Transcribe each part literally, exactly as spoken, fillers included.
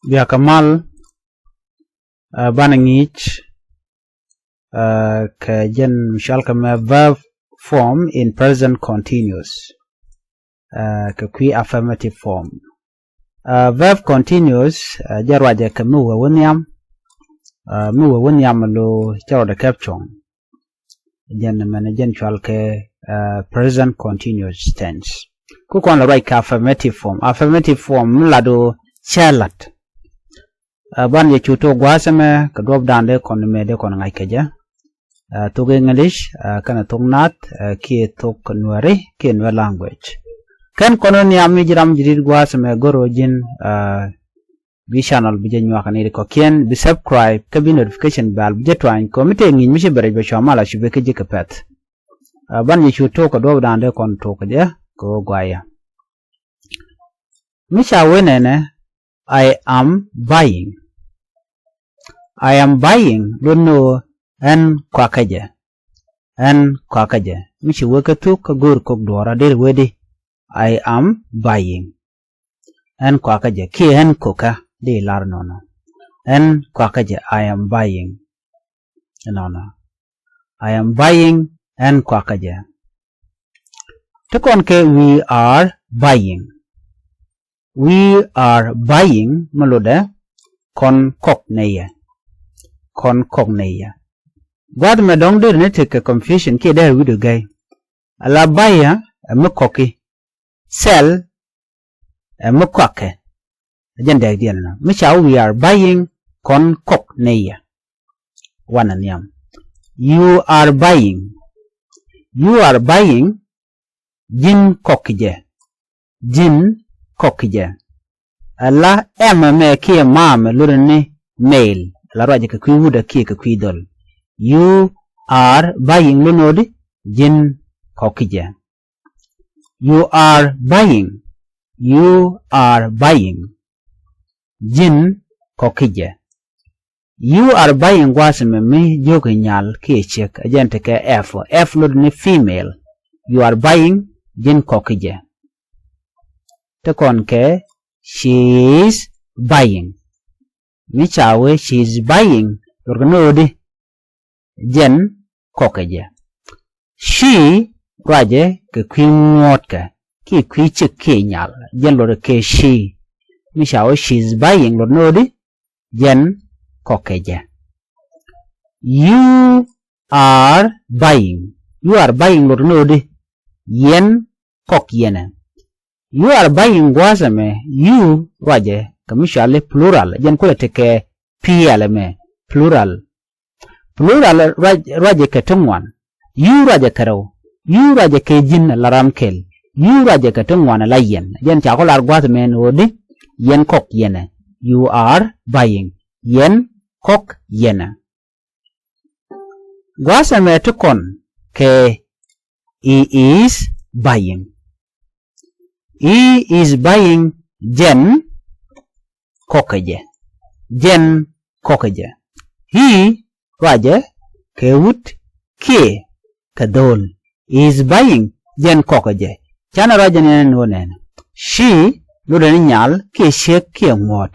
Bia kɛ mal, ɛ, banɛ ŋi̱i̱c, ɛ, kɛ jɛn mi cɔal kɛ mɛ verb form in present continuous, ɛ, kɛ kui̱ affirmative form. Ɛ, verb continuous, ɛ, jɛ ruacɛ kɛ mi wee wä nhiam, ɛ, mi wee wä nhiam lo cɛ rɔɔdɛ kɛp cuɔ̱ŋ. Jɛn mɛn jɛn cual kɛ, ɛ, present continuous tense. Ku kɔn lɛ ruac kɛ affirmative form. Affirmative form mi lat ɣöö cɛ lat. Ɛ, ban jɛ cu thok gua̱a̱th ɛmɛ kɛ duɔ̱p da̱a̱n dee kɔn mɛ dee kɔn ŋa̱c kɛ jɛ. Ɛ, thok English, ɛ, kɛnɛ thok Naath, ɛ, kiɛ thok Nuɛri kiɛ Nuer language. Kɛn kɔn ni nhiam mi ji̱ ram ji̱ di̱t gua̱a̱th ɛmɛ go̱r ɣöö ji̱n, ɛ, bi channel bi jɛ nyuak ni ri kɔ̱kiɛn, bi subscribe kä bi notification bell bi jɛ tuany kɛ mi tëë ŋi̱i̱c mi ci bɛ rɛc bɛ cua mal a cu bi kä ji̱ kɛ pɛth. Ɛ, ban jɛ cu thok kɛ duɔ̱p da̱a̱n dee kɔn thok kɛ jɛ kɛ ɣöö guayɛ. Mi ca wee nɛnɛ, I am buying. I am buying, luɔt ni ɣöö ɛn kɔakä jɛ. Ɛn kɔakä jɛ. Mi ci wee kä thuk kä go̱o̱r kok duɔ̱ɔ̱r a der wee di. I am buying. Ɛn kɔakä jɛ kiɛ ɛn kokä di lar nɔnɔ. Ɛn kɔakä jɛ, I am buying. Nɔnɔ. I am buying, ɛn kɔakä jɛ. Ti kɔn kɛ we are buying. We are buying mi lotdɛ kɔn kɔk nɛyɛ. Kɔn kɔk nɛyɛ. Gua̱th mɛ dɔ̱ŋ der ni tekɛ confusion kiɛ der wi̱dɔ gɛy. Ala buyer ɛ mi kɔki. Sell ɛ mi kɔakɛ. Ɛ jɛn dɛɛk diɛn ɛnɔ. Mi ca we are buying kɔn kɔk nɛyɛ. Wanɛ nhiam. You are buying. You are buying. Ji̱n kɔk jɛ. Ji̱n kɔk jɛ. Ala am ɛmɛ kiɛ am ɛmɛ lotdɛ ni male. Ala ruacɛ kɛ kui̱ wut ɛ kiɛ kɛ kui̱ dhɔl. You are buying luɔt ni ɣöö di ji̱n kɔk jɛ. You are buying. You are buying. Ji̱n kɔk jɛ. You are buying gua̱a̱th ɛmɛ mi jiök i̱ nyal kiɛ ciek, ɛ jɛn tekɛ F. F lotdɛ ni female. You are buying, ji̱n kɔk jɛ. Ti kɔn kɛ she is buying. Mi ca wee she is buying, lotdɛ ni ɣöö di jɛn kɔkɛ jɛ. She ruacɛ kɛ kui̱ ŋuɔ̱ɔ̱tkɛ kiɛ kui̱ ciek kiɛ nyal. Jɛn lotdɛ kɛ she. Mi ca wee she is buying, lotdɛ ni ɣöö di jɛn kɔkɛ jɛ. You are buying. You are buying lotdɛ ni ɣöö di yɛn kɔk yɛnɛ. You are buying gua̱a̱th ɛmɛ, you ruacɛ kɛ mi cɔali plural, jɛn kulɛ tekɛ P L ɛmɛ, plural. Plural ruac, ruacɛ kɛ ti ŋuan. You ruacɛ kɛ rɛw. You ruacɛ kɛ ji̱n ala ram kɛl. You ruacɛ kɛ ti ŋuan ala yɛn. Jɛn ca kɔ lar gua̱a̱th ɛmɛ ni ɣöö di yɛn kɔk yɛnɛ. You are buying. Yɛn kɔk yɛnɛ. Gua̱a̱th ɛmɛ ti kɔn kɛ he is buying. He is buying, jɛn kɔkɛ jɛ. Jɛn kɔkɛ jɛ. He ruacɛ kɛ wut kiɛ kɛ dho̱o̱l. He is buying, jɛn kɔkɛ jɛ. Canɛ ruacɛ nɛn ni wä nɛn. She lotdɛ ni nyal kiɛ ciek kiɛ ŋuɔ̱ɔ̱t.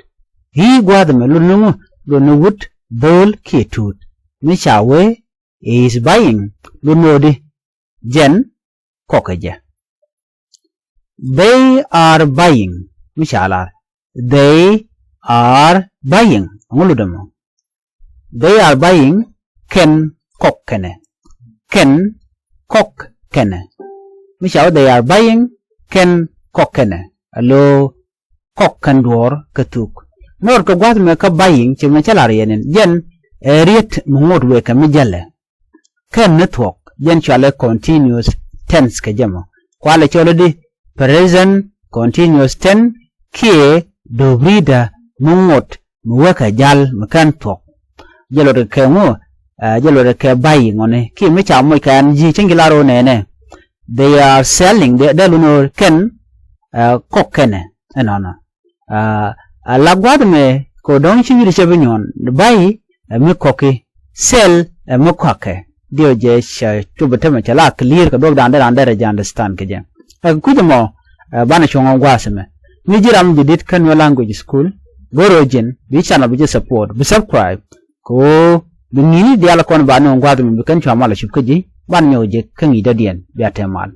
He gua̱a̱th ɛmɛ lotdɛ ni ŋu, lotdɛ ni wut, dho̱o̱l kiɛ tuut. Mi ca wee he is buying, lotdɛ ni ɣöö di jɛn kɔkɛ jɛ. They are buying. Mi ca lar. They are buying. Ɛŋu lotdɛ mɔ? They are buying, kɛn kɔk kɛnɛ. Kɛn kɔk kɛnɛ. Mi ca wee they are buying, kɛn kɔk kɛnɛ. Alo kɔk kɛn duɔ̱ɔ̱r kä thuk. Nɔɔt kɛ gua̱th mɛ kä buying, ci mɛ cä lar yɛn in. Jɛn ɛ riet mi ŋot wëë kɛ mi jälɛ. Kɛn ni thuɔ̱k, jɛn cɔalɛ continuous tense kɛ jɛ mɔ. Kualɛ cɔl i̱di present continuous tense kiɛ do̱p ri̱tdä mi ŋot mi wekɛ jal mi kɛn thuɔ̱k. Jɛ luɔt kɛ ŋu, ɛ, jɛ luɔt kɛ buying ŋɔni. Kiɛ mi ca moc kɛ ɛn ji̱ cäŋ ji̱ lar ɣöö nɛnɛ. They are selling, dee, dee luni ɣöö kɛn, ɛ, kɔk kɛnɛ. Ɛnɔnɔ. Ɛ, ala gua̱th mɛ kɛ dɔ̱ŋ ci wi̱i̱dɛ cɛ bi nyuɔ̱n. Buy ɛ mi kɔki. Sell ɛ mi kɔakɛ. Diɔ jɛ cɛ tup ɛ tämɛ cɛ la clear kɛ duɔ̱k da̱a̱n dee da̱a̱n dee rɛ jɛ understand kɛ jɛ. Ɛ kui̱c ɛmɔ, ɛ, banɛ cuɔ̱ŋ ɔ gua̱a̱th mɛ. Mi ji̱ ram ji̱ dit kä Nuer language school. Go̱r ɣöö ji̱n bi channel bi ji̱ support, bi subscribe, kɛ ɣöö bi ŋi̱i̱cni diaal kɔn ba nööŋ gua̱a̱th mi bi kɛn cua mal a cup kä ji̱, ban nyɔk ji̱ kä ŋi̱i̱c dɔ̱diɛn. Bia te mal.